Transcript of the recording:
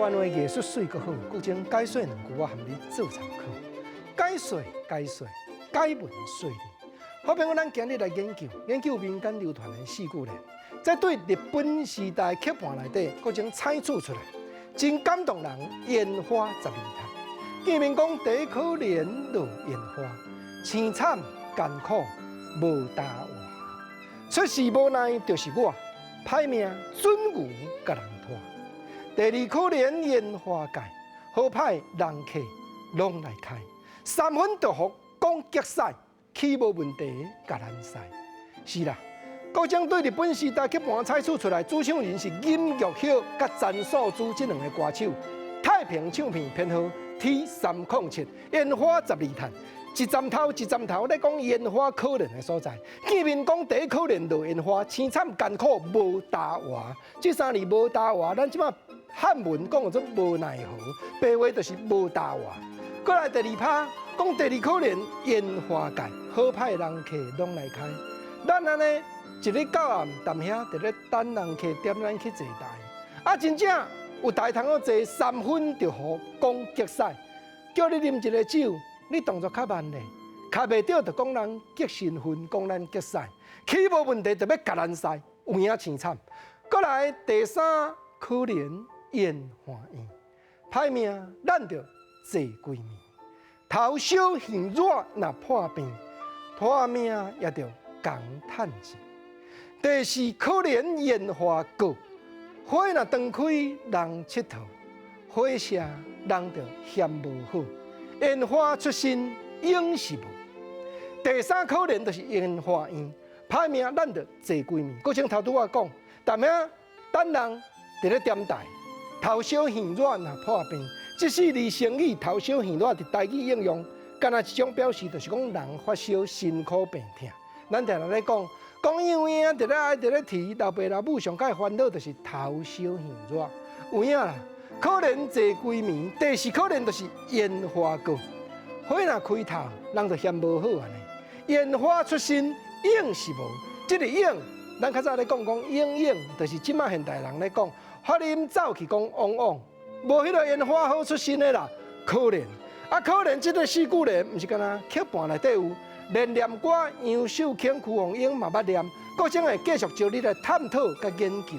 灣話藝術媠閣好，國情解說兩句，我含你做參考。解說解說解文說理。好朋友，咱今日來研究研究民間流傳的四句聯，這對日本時代刻盤內底，閣將採取出來，真感動人。煙花十二嘆，見面講第一可憐落煙花，凄慘艱苦無焦活，出世無奈就是我，歹命準牛共人拖。第二可憐煙花界，好歹人客攏來開，三分祝福講激使，起無問題共咱使。是啦，閣將對日本時代刻盤採取出來，主唱人是尹玉曉佮詹素珠這兩個歌手。太平唱片編號 T307，煙花十二嘆，一站頭一站頭咧講煙花可憐的所在。見面講第一可憐落煙花，凄慘艱苦無焦活。這三字無焦活，咱這馬漢文講做無奈何，白話就是無焦活。過來第二拍講第二可憐煙花界，好歹人客攏來開。咱按呢一日到暗踮遐佇咧等人客點咱去坐台。啊，真正有台通好坐，三分就予講激使，叫你啉一个酒，你動作較慢咧，較袂著就講人激身份，講咱激使，起無問題就欲共咱使，有影凄慘。過來第三可憐煙花院，歹命咱著坐規暝，頭燒耳熱若破病，拖命也著共趁錢。第四可憐煙花閣，花若斷開人𨑨迌，火車人著嫌無好，煙花出身應是無。第三可憐就是煙花院，歹命咱著坐規暝。閣像頭拄仔講，踮遐等人佇咧點台，頭燒耳熱若破病，這四字成語頭燒耳熱佇台語應用，敢若一種表示，就是講人發燒辛苦病痛。咱定定咧講，講有影佇咧愛佇咧提，老爸老母上蓋煩惱就是頭燒耳熱，有影啦。可憐坐規暝，第四可憐就是煙花閣，花若開透，人就嫌無好按呢。煙花出身應是無，這个應，咱較早咧講講應應，就是這馬現代人咧講，發音走去講往往，無彼个煙花好出身的啦，可憐。啊，可憐這个四句聯，毋是干焦曲盤內底有，連念歌楊秀卿、柯鳳英嘛捌念，閣將會繼續招你來探討佮研究。